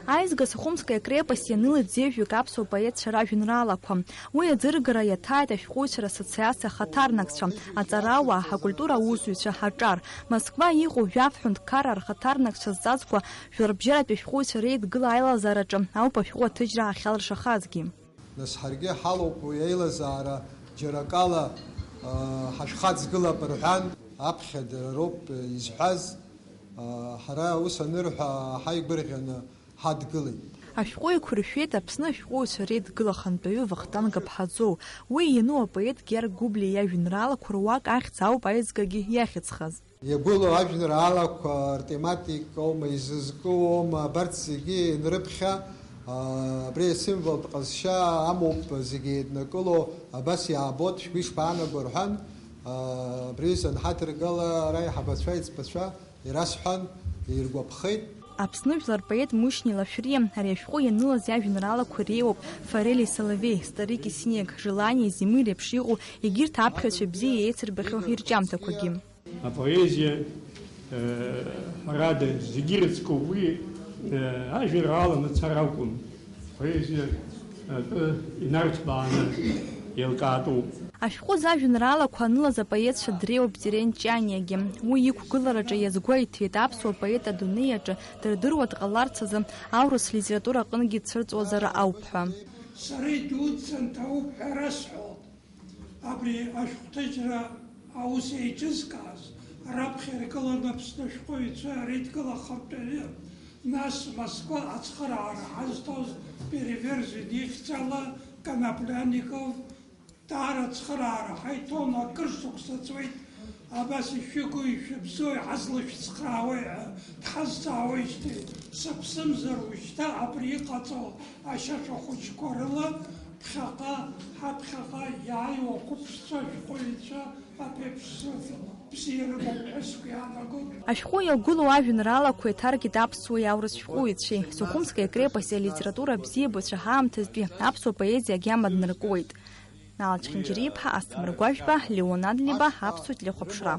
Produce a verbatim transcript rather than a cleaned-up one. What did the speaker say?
Аизга Сухумская крепость ианылеит зежәҩык аԥсуа поетцәа ражәеинраалақәа. Уи аӡыргара иаҭааит ашәҟәыҩҩцәа рассоциациа ахаҭарнакцәа, аҵарауаа, акультура аусзуҩцәа, аҿар. Москва иҟоу жәаф ҳәынҭқарра рхаҭарнакцәа зҵазкуа жәларбжьаратәи ашәҟәыҩҩцәа реидгыла аилазаараҿы ауп ашәҟәы аҭыжьра ахьалыршахазгьы. Нас ҳаргьы ҳалоуп уи аилазаара, џьара акала, аа, ҳашәхаҵгылап рҳәан, аԥхьа дара роуп изҳәаз, аа, ҳара ус анырҳәа ҳаигәырӷьаны ҳадгылеит. Ашәҟәы еиқәыршәеит Аԥсны ашәҟәыҩҩцәа реидгыла ахантәаҩы Вахтанг Аԥҳаӡоу. Уи иану апоет Георг Гәыблиа иажәеинраалақәа руак ахьӡ ауп аизгагьы иахьыӡхаз. Иагәылоу ажәеинраалақәа ртематикоума, изызкуоума, абарҭ зегьы ианрыԥхьа, аа, абри асимволтә ҟазшьа амоуп зегьы еиднакыло, абас иаабоит, шәгәы ишԥаанаго рҳәан, аа, абри санҳадыргыла ара аиҳабацәа, аиҵбацәа ирасҳәан, иргәаԥхеит. Аԥсны жәлар поет Мушьни Лашәриа ари ашәҟәы ианылаз иажәеинраалақәа реиуоуп Форель и Соловей, Старик и Снег, Желание, Зимы реиԥш иҟоу егьырҭ аԥхьаҩцәа бзиа еицырбахьоу ирҿиамҭақәагьы. Апоезиа, э, ҳәарада, зегьы ирыцку уи, э, ажәеинраала мацара акәым. Апоезиа атәы инарҭбааны еилкаатәуп. Ашәҟәы зажәеинраалақәа анылаз апоетцәа дреиуоуп Терент Ҷаниагьы. Уи иқәгылараҿы иазгәеиҭеит, аԥсуа поет адунеи аҿы дырдыруа дҟаларц азы аурыс литература аҟынгьы дцәырҵуазар ауп ҳәа. Сара идуӡӡан ҭабуп ҳәа расҳәоит. Абри ашәҟәҭыжьра аус еиҿызкааз, раԥхьа иргылан Аԥсны ашәҟәыҩҩцәа реидгыла ахантәаҩы, нас Москва ацхыраара ҳазҭоз Перевержен ихьӡала Коноплянников, даара ацхыраара ҳаиҭон, акыр шықәса ҵуеит, абас ишәыгу, ишәыбзоу, иҳазлышәцхраауеи ҳәа дҳазҵаауеижьҭеи, сыԥсымзар уажәшьҭа абри иҟаҵоу ашьаҿа хәыҷқәа рыла ԥхьаҟа, ҳаԥхьаҟа иааиуа қәыԥшцәа, шәҟәыҩҩцәа аԥеиԥш бзиа рымоуп ҳәа сгәы иаанагоит. Ашәҟәы иагәылоу ажәеинраалақәа еиҭаркит аԥсуеи аурыс шәҟәыҩҩцәеи. Сухумская крепость алитература абзиабацәа ҳаамҭазтәи аԥсуа поезиа агьама днаркуеит. Наала Чхинџьариа-иԥҳа, Асҭамыр Гәажәба, Леон Адлеиба, Аԥсуа телехәаԥшра.